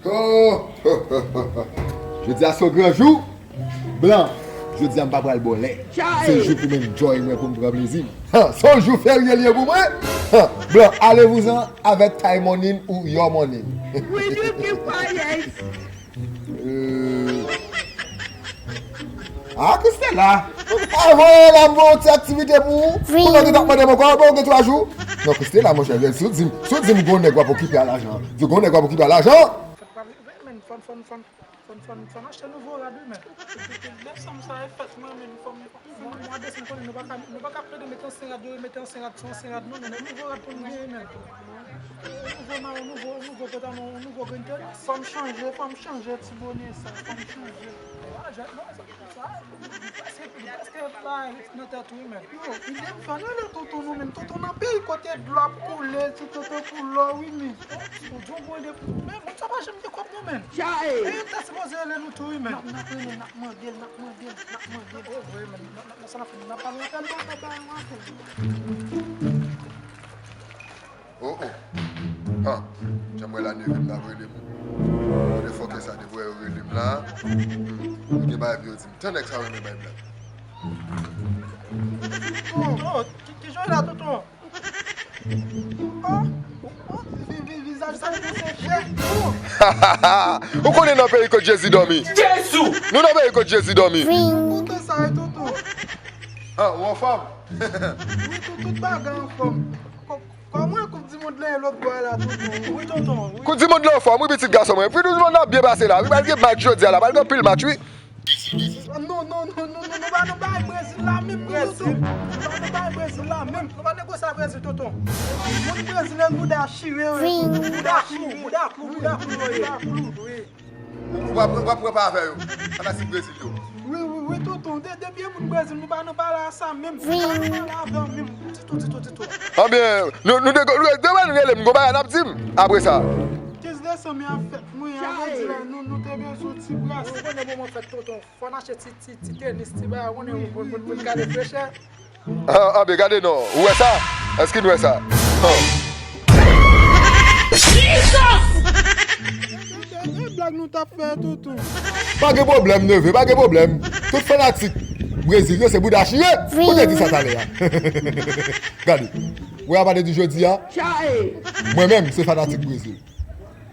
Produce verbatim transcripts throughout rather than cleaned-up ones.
Oh, oh, oh, oh, oh. Jodi a se yon gran jou. Blan, jodi a m pa pral bòlè. Se yon jou pou m enjoy mwen, pou m pran plezi m. Ha, se yon jou ferye li ye pou mwen. Ha, Blan, allez-vous-en avec Tay Money ou Your Money. We do keep quiet. Euh. Ah, Christella. Avan la, m voye yon ti aktivite pou ou. Pou nèg ki t ap mande m ankò, bon, gen twa jou. Non, Christella, monchè, si w di m, si w di m gon nèg w ap okipe a lajan, di gon nèg w ap okipe a lajan. Fò n, fò n, fò n, fò n, fò n, fò n achte nouvo rad, wi, men. Depi lè sanm sa e fèt, mwen, men, fò m, fò m, mwa desanm, konnen nou pa ka, nou pa ka plede mete ansyen rad, yo remete ansyen rad sou ansyen rad, non, men, nouvo rad pou nou genyen, men. Nouvo mayo, nouvo, nouvo pantalon, nouvo grenn tèt. Fò m chanje, fò m chanje ti bone sa, fò m chanje. Sa, li prèske, li prèske pa nan tèt ou, men. Yo, li devan, rele tonton nou, men. Tonton nan peyi kote dlo ap koule, ti tonton pou lò, wi, men. Ou di w bon de, men, moun sa pa janm gen kòb, non, men. E, li ta sipoze rele nou tou, wi, men. N ap, n ap rele, n ap mande l, n ap mande l, n ap mande l. Oh, wi, men, nan, nan, nan sa n ap fè, n ap pale apèl, n ap pale apèl. Oh, oh. Ha. Jan m wè la, neve m la rele m. Mande fòkè sa, depi w wè yo rele m la. Hmm. Yo gen bagay pou yo di m. Tan nèg sa renmen bay blag. Oh, oh, ki, ki jwe la, tonton? Oh, oh, vi-, vi-, vizaj sa, se chè. Oh. Ou konnen nan peyi kot Jezi dòmi. Jezi! Nou nan peyi kot Jezi dòmi. Tonton sa, e tonton. Ah, ou anfòm? Wi, tout, tout bagay anfòm. Kò-, kòman koup di mond lan ye lòt bò a la, tonton? Wi, tonton, wi. Koup di mond lan anfòm, wi, pitit gason mwen. Koup di mond lan ap byen pase la. Wi, pral gen match jodi a la, pral gen anpil match, wi. Non, non, non, non, non, non, nou pa nan bay Brezil la menm, non, tonton. Nou pa nan bay Brezil la menm. Nou pa negosye a Brezil, tonton. Moun Brezil, e bouda chire, wi. Bouda klou, bouda klou, bouda klou, wi. Bouda klou, wi. Ou, ou pa, ou pa pran pa avè yo. Fanatik Brezil yo. Wi, wi, wi, tonton. De, depi e moun Brezil, nou pa nan pale a sa menm. Nou pa nan pale avè yo menm. Ditou, ditou, ditou. Anbyen, nou, nou de, nou de, nou rele m, gon bagay n ap di m apre sa. Kenz desanm ap fèt, mwen, an vle di la, nou, nou te bezwen ti bras. Ou konnen moman fèt, tonton. Fò n achte ti, ti, ti tenis, ti bagay, ou konnen, pou, pou, pou n gade frechè. Ah, ah, ben gade non. Ou wè sa? Èske n wè sa? Oh. Jesus! E, e, e blag nou t ap fè, tonton. Pa gen pwoblèm, neve, pa gen pwoblèm. Tout fanatik Brezil yo se bouda chire. Ou te di sa talè a. Gade. Ou wè a pati di jodi a? Mwen menm, se fanatik Brezil.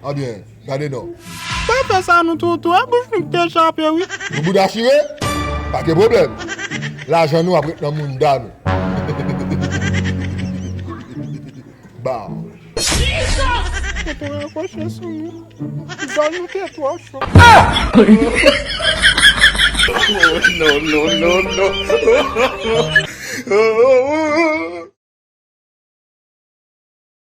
Anbyen, gade non. Pa fè sa non, tonton, e bouch nou k te chape, wi. Nou bouda chire? Pa gen pwoblèm. Lajan nou ap ret nan mounda nou. Ba. Tonton rakwoche sou nou. Zòn nou te twò cho. Oh, non, non, non, non.